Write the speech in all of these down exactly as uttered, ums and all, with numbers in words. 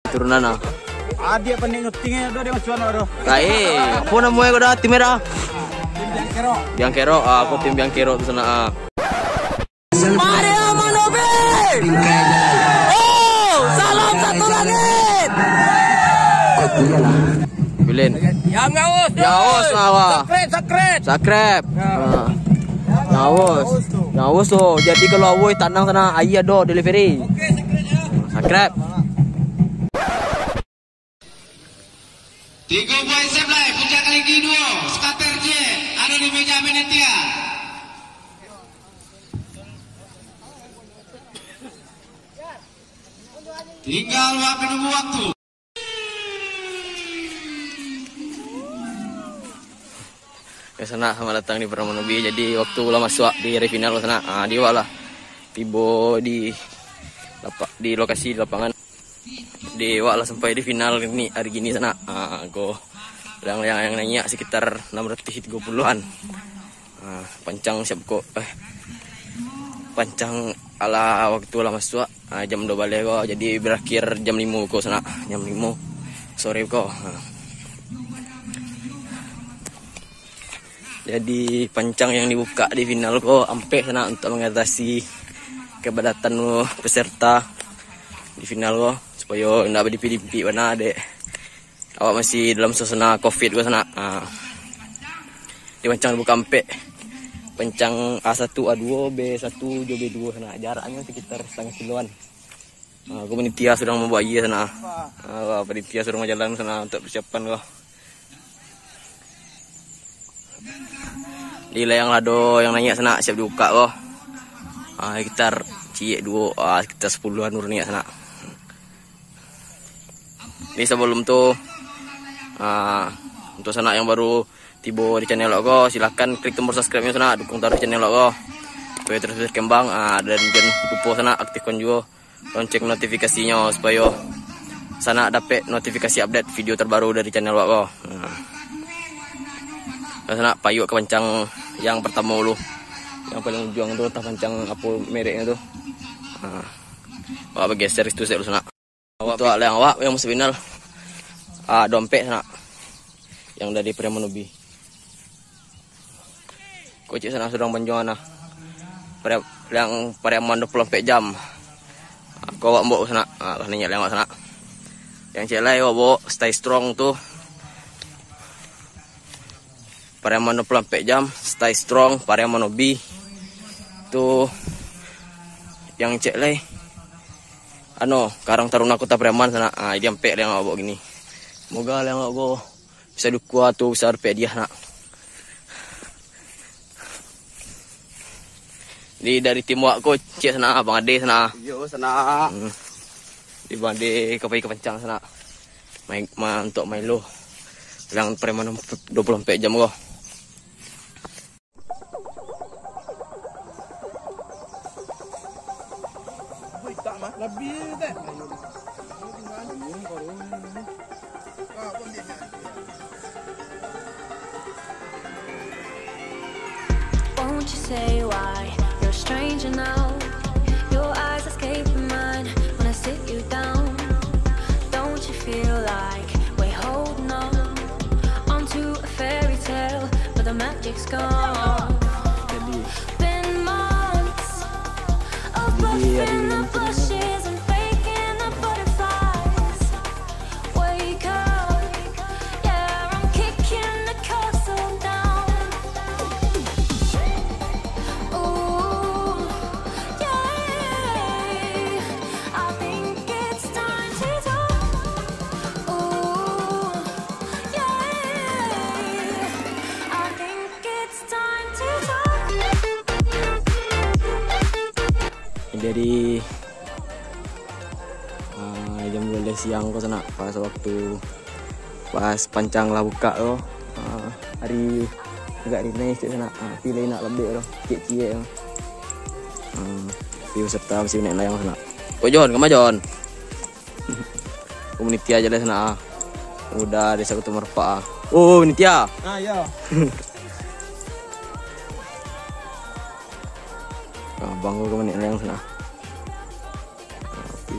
Turunan ah. Adik pandai nyuting ado di masuan ado. Lain. Apo namonyo ko dah, tim dah? Tim Biang Kerok. Biang Kerok. Ah, aku tim Biang Kerok tu sanak ah. Mario Manobi. Oh, salam satu langit. Bilin. Yang haus. Yang haus, awak. Subscribe, subscribe. Subscribe. Ah. Yang haus. Yang haus tu. Jadi kalau haus tanang sanak, aia ado delivery. Oke, subscribe ya. Subscribe. Tigo buah sebelah, puncak kalingki duo, skater C, ado di meja panitia. Tinggal waktu, nunggu waktu. Yo sanak, selamat datang di Pareman Manobi. Jadi waktu lah masuak di hari final sanak, ah, di awak lah tibo di lapa-, di lokasi di lapangan. Di awak lah sampai di final ni hari gini sanak. Ah, ko yang, yang, yang naiak sekitar enam ratus tigo puluhan. Ah, pancang siap ko, eh, pancang alah waktu lah masuak, ah, jam duo baleh ko, jadi berakhir jam limo ko sanak, jam limo sore ko. Ah. Jadi pancang yang dibuka di final ko ampek sanak untuk mengatasi kepadatan peserta di final ko, supayo indak badimpik-dimpik bana dek. Awak masih dalam suasana covid ko sanak. Ah. Di pancang buka ampek. Pancang A satu, A dua, B satu jo B dua sanak. Jaraknyo sekitar setengah kiloan. Ah, ko panitia sudah mambawa aia sanak. Ah, panitia sudah bajalan sanak untuk persiapan ko. Di layang lah ado yang naiak sanak, siap dibuka ko. Ah, sekitar ciek duo, ah, sekitar sepuluhan urang naiak sanak. Jadi sabalum tu, ah, untuk sanak yang baru tibo di channel awak ko, silakan klik tombol subscribe-nyo sanak, dukung taruih channel awak ko. Supayo terus berkembang, ah, dan jan lupo sanak aktifkan juo lonceng notifikasinyo supayo sanak dapek notifikasi update video terbaru dari channel awak ko. Nah. Nah, sanak payuak ka pancang yang pertamo dulu. Yang paling ujuang tu, antah pancang apo mereknyo tu. Nah. Awak bageser situ sajo dulu sanak. Awak tu lah yang awak yang masuk final. Ah, dompet sanak. Yang dari Pareman Manobi. Kocik sanak, surang panjuangan nah. Pre-, yang Pareman duo puluah ampek jam. Ah, ko awak baok sanak. Ah, lah naiak layang awak sanak. Yang ciek lai awak baok Stay Strong tu. Pareman duo puluah ampek jam, Stay Strong, Pareman Manobi. Tu yang ciek lai. Anu, Karang Taruna Kota Pareman sanak. Ah, jadi ampek layang awak baok gini. Semoga layang awak ko bisa dukua tu, bisa dapek hadiah sanak. Jadi dari tim awak ko, ciek sanak, Abang Ade sanak. Yo, sanak. Hmm. Di Abang Ade ka pai ka pancang sanak. Main, ma-, untuk Milo. Yang Pareman duo puluah ampek jam ko. Won't you say why you're a stranger now? Your eyes escaping mine when I sit you down. Don't you feel like we're holding on onto a fairy tale, but the magic's gone? Jadi, Been months of jadi hari buffing the ini bushes and faking the butterflies. Wake up, yeah, I'm kicking the castle down. Ooh, yeah, I think it's time to talk. Ooh, yeah, I think it's time to talk. Jadi, ah, jam duo baleh siang ko sanak, pas waktu, pas pancang lah buka tu, ah, hari agak rinai sikit sanak, ah, tapi lai nak lambek tu, ciek-ciek tu. Ah, tapi peserta masih naiak layang sanak. Kok Jon, kama Jon? Komuniti aja lah sanak, ah. Udah Desa Kuta Marapak, ah. Oh, komuniti, ah. Ah, ya. Ah, abang ko ka naiak layang sanak. Ah, tapi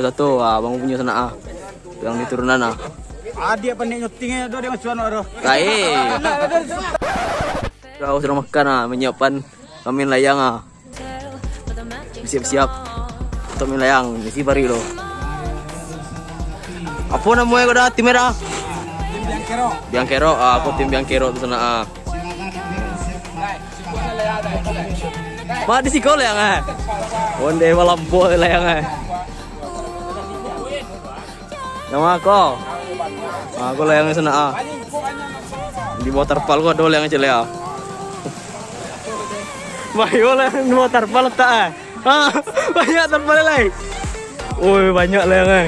Dua satu, ah, abang punyo sanak, ah. Yang diturunan, ah. Adiak pandai nyuting, eh, doh, dia macuan, doh. Lain. Kau sudah makan, ah, menyiapkan pamain layang, ah. Siap-siap untuk main layang, misi pari lo. Apo namonyo ko dah, tim merah? Biangkerok, ah, aku tim Biangkerok tu sanak, ah. Mak di siko layang, eh? Onde malampuah layang, eh. Namo ko? Ah, ko layang sanak, ah. Di bawah tarpal ko ado layang caliak, ah. Bayo layang di bawah tarpal letak, ah. Ah, banyak tarpal lai. Oi, banyak layang, eh.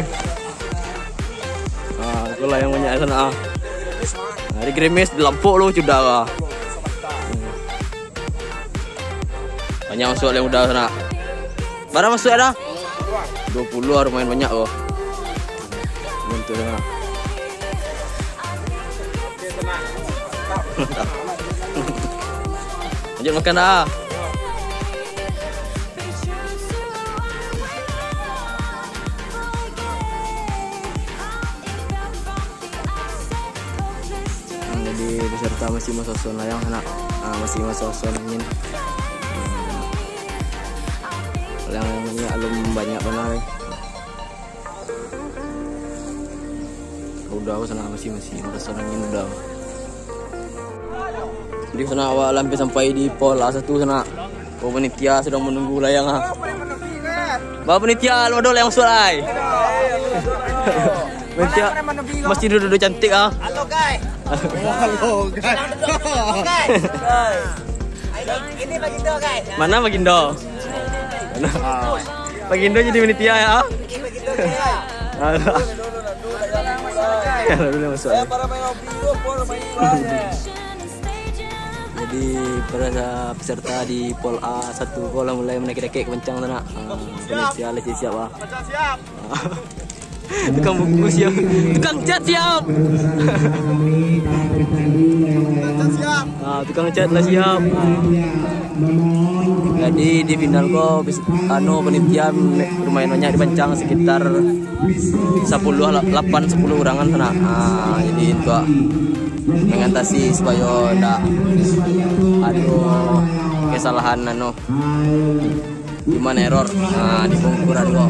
Ah, ko layang banyak sanak, ah. Ah, di Grimis, di Lampok lo sudah, ah. Banyak masuak layang udah sanak. Bara masuak dah? Dua puluh lah, lumayan banyak ko. Bantu sanak. Lanjut makan dah. Hmm, jadi peserta masih masoson layang sanak. Ah, masih masoson angin. Hmm. Layang-layang ni alun banyak bana lai. Udah sanak, masih, masih masoson angin udah. Jadi sanak, awak lah hampir sampai di Pol A satu sanak. Oh, panitia sedang menunggu layang, ah. Ba panitia, lo ado layang masuak lai. Panitia masih duduak-duduak cantik, ah. Halo, guys. Halo, guys. Guys. Ini, ini Bagindo, guys. Mana Bagindo? Mana? Ah. Bagindo jadi panitia, ya? Ini Bagindo, guys. Alah. Kalau dulu masuk. Jadi, para peserta di Pol A satu ko lah mulai mandakek-dakek ka pancang sanak. Ah, panitia lah siap, ah. Tukang bungkus siap. Tukang cat siap. Ah, tukang cat lah siap. Ah. Jadi, di final ko, bis-, anu, panitia me-, lumayan banyak dipancang, sekitar sapuluh, la-, lapan, sapuluh urangan sanak. Ah, jadi, untuak mangatasi supayo ndak ado kesalahan, anu, human error, ah, di pangukuran ko.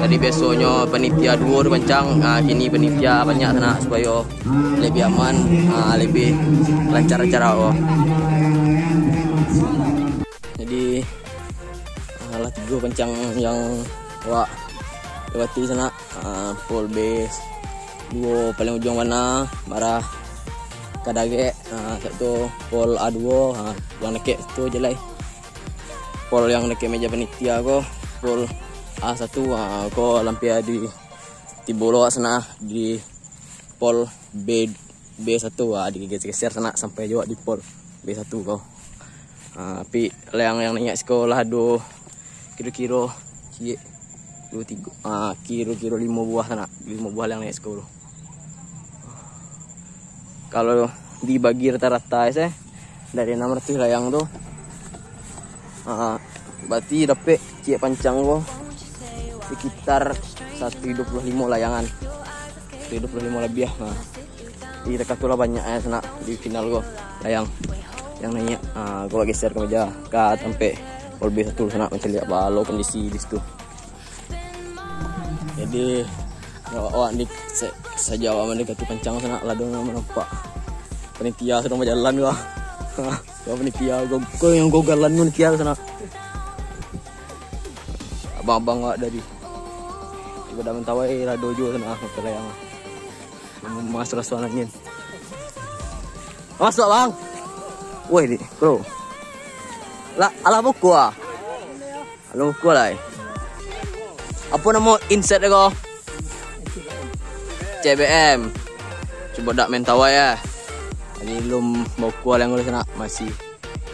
Jadi, biasonyo panitia duo dipancang, ah, kini panitia banyak sanak, supayo lebih aman, ah, lebih lancar acara ko. Jadi, ah, lah Duo pancang yang awak lewati sanak, ah, pol B duo paling ujuang bana, marah ka dagek, ah, satu pol A duo, ah, yang dakek tu je lai. Pol yang dakek meja panitia ko, pol A satu, ah, ko lampia di tibo lo sanak di pol B, B satu, ah, digeser-geser sanak sampai juo di pol B satu ko. Ah, tapi layang yang naiak siko lah ado kiro-kiro ciek duo tigo, ah, kiro-kiro limo buah sanak, limo buah layang naiak siko tu. Kalau dibagi rata-rata se, dari enam ratus layang tu, ah, berarti dapek ciek pancang ko sekitar satu duo puluah limo layangan. Satu duo puluah limo labiah. Nah. Di dekat tu lah banyak eh, sanak di final ko. Layang yang naiak. Ah, ko geser ka meja. Ka tampek pol B satu sanak mancaliak baa lo kondisi di situ. Jadi, awak, awak di se-, sajak awak mandekati pancang sanak, lah ado nampak panitia sadang bajalan ko. Ko panitia, ko, ko yang gogalan panitia sanak. Abang-abang awak dari Ibadah Mentawai lah ado juo sanak, ah, motor layang. Mas rasuan angin. Masuk, Bang. Woi, di, bro. Lah, alah buku ah. Alah buku lah. Eh. Apa nama inset ko? C B M. Cubo dak main tawai ya. Jadi lum buku lah yang sana masih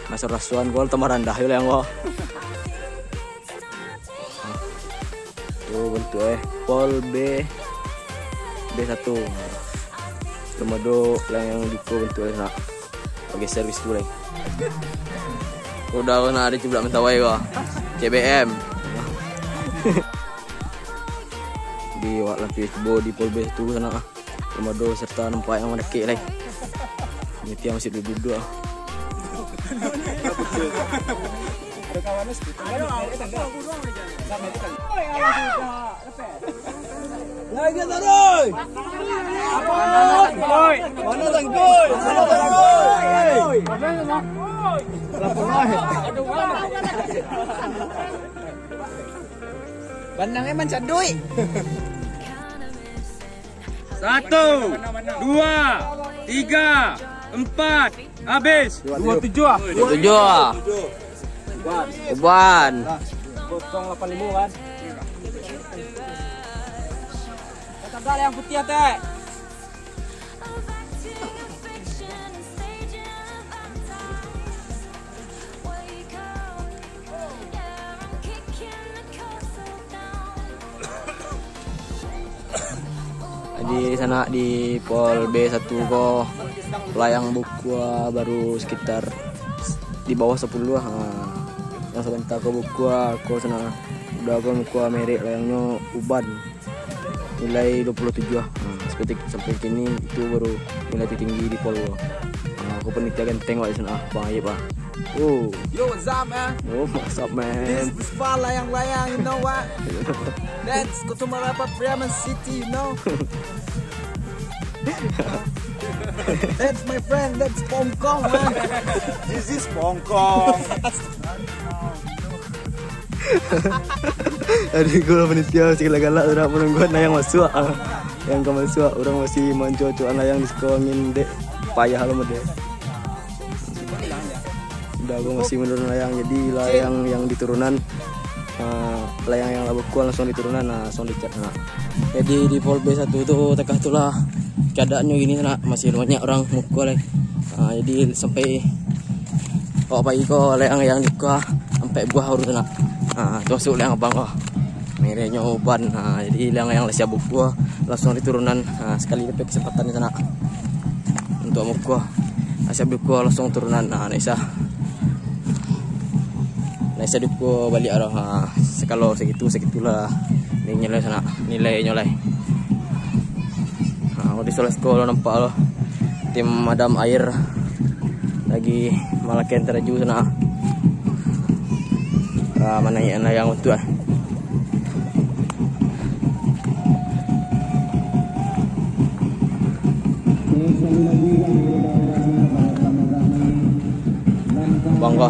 masuk rasuan gol tambah randah yo lah yang gol. Tu bantuak eh. Pol B, B satu. Lum ado lah yang diko bantuak eh nak. Pageser bis tu lai. Udah ko nak ado cublak mentawai ko. C B M. Di wak lapis bo di pol B satu sana ah. Lum ado serta nampak yang mandakek lai. Nyetia masih duduk-duduk ah. Lagi taruh. Mana tangkoi? Mana tangkoi? Bandang emang caduik. Satu, dua, tiga, empat, habis. Dua tujuh ah. Dua tujuh ah. Uban. Kosong lapan lima kan. Kata yang putih teh. Jadi sanak di pol B satu ko layang bukua baru sekitar di bawah sepuluh lah. Ha. Yang sabanta ko bukua ko sanak udah ko bukua merek layangnyo Uban. Nilai dua puluh tujuh ah. Ha, seperti sampai kini itu baru nilai tertinggi di Polwo. Ha, aku panitia ganteng wak di sana ah, Bang Ayub ah. Oh. Yo, what's up, man? Oh, what's up, man? This is Far Layang Layang, you know what? That's Kota Marapat, Bremen City, you know? That's my friend, that's Hong Kong, man. This is Hong Kong. Aduh, gua panitia masih galak-galak tu nak menunggu anak yang masuk ah. Yang ka masuk, orang masih mancuak-cuak layang di siko angin dek payah lo mode. Udah gua masih menurun layang, jadi layang yang diturunan ah, layang yang lah bukua langsung diturunan, nah, langsung dicat nah. Jadi di pol B satu tu takah tu lah keadaannyo gini nak masih banyak orang mukua lai. Ah, jadi sampai awak pagi ko layang yang dikua ampek buah baru tu nak. Ah, tu masuk layang abang ko. Mereknyo Uban. Ah, jadi layang yang lah siap bukua langsung diturunan. Ah, sekali dapek kesempatan di sana untuk mukua. Lah siap bukua langsung turunan. Ah, nak isah. Nak isah dukua baliak lah. Ha, sakalo sagitu, sagitulah. Nilai sanak, nilainyo lai. Ha, di salah sekolah nampak lah. Tim madam air lagi malakan teraju sana. Ha, mana yang layang tu ah. Bangga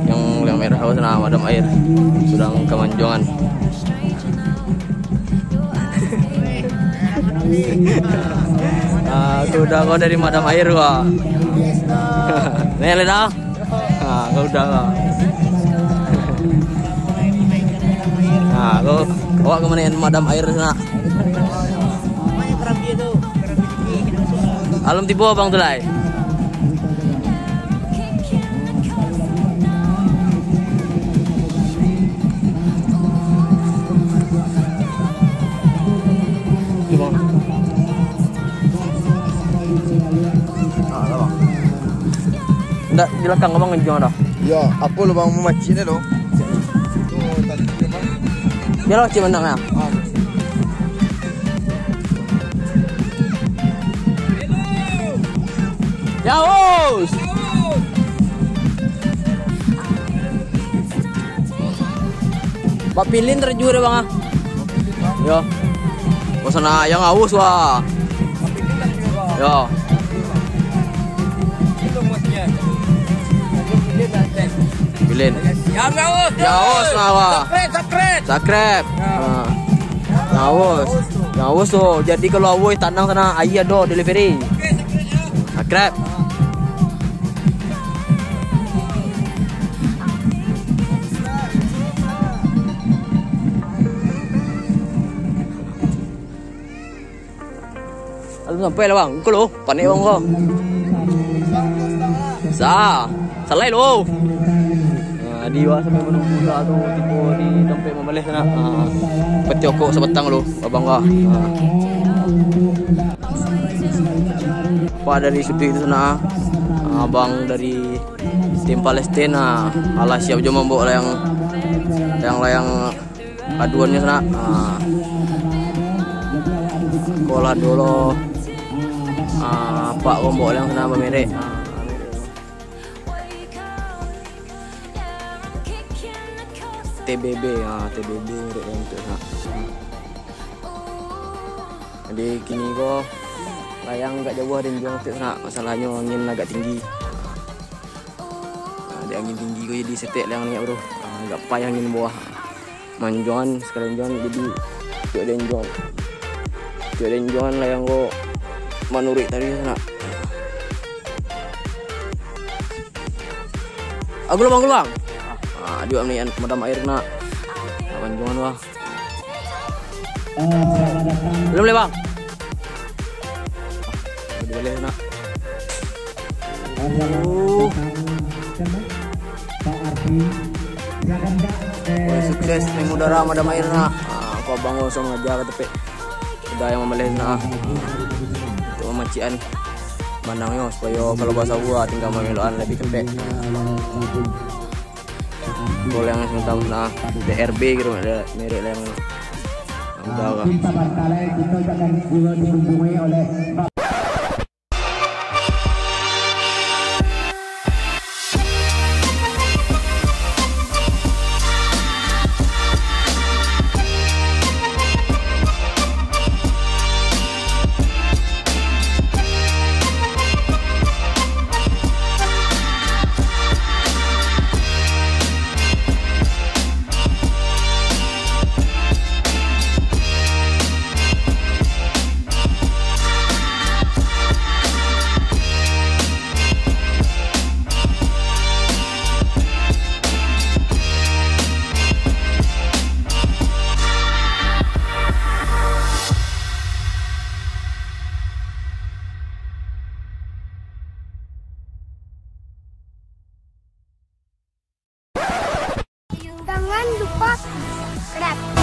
yang, yang Merah, awas nah, madam air. Sudah kamanjongan. Ah, kuda ko dari madam air ko. Nih, lihat dah. Ah, kuda ko. Ah, ko, awak ka mano, madam air sana. Alun tibo abang tu lai. Ndak di balakang abang ngejuang dah. Ya, apo lo bang mamacik ni lo? Biar cik mandang ya. Jaus. Bak pilin terjun deh, Bang, ah. Yo. Bosan ah, yang aus, wah. Yo. Pilin. Yang aus. Yang aus lah, wah. Subscribe, subscribe. Subscribe. Ya. Ah. Yang aus. Yang aus tu. Jadi kalau aus tanang sana, aia ado delivery. Oke, subscribe, ya. Subscribe. Alun sampai lah, Bang. Ko lo, panek, Bang, ko. Sa, salai lo. Nah, di bawah sampai menunggu sa tu, tibo di tampek mambaleh sana. Ah, peti okok sabatang lo, abang, ko. Ah. Pak dari Sudik tu sana, ah, abang dari tim Palestina, ah, alah siap jo mambao layang, layang-layang aduannyo sana. Ah. Sekolah dulu. Ah, Pak Gombok yang sana bamerek. Ah. T B B, ah, T B B merek yang tu sana. Jadi kini ko layang agak jauah den juang tek sana, masalahnyo angin agak tinggi. Nah, di angin tinggi ko jadi setek layang ni, bro. Ah, agak payah angin bawah. Manjuangan, sakali manjuangan jadi cuak den juang. Cuak den juangan layang ko manuruik tadi sana. Ah, gulung, gulung. Ah, dia ni pemadam air nak. Ah, manjuangan lah. Belum leh, Bang. Udah boleh, nak. Uh. Woi, sukses, neng udara madam air, nak. Ah, kau bangun langsung aja ke tepek. Udah yang mambaleh, nak. Untuk mamacikan bandangnyo, supayo kalau basawua tinggal mamelokan lebih kepek. Kalau yang sementara nah, D R B gitu, ada merek yang udah lah. Pinta bantalai, kita jangan juga dikunjungi oleh Jangan lupa subscribe.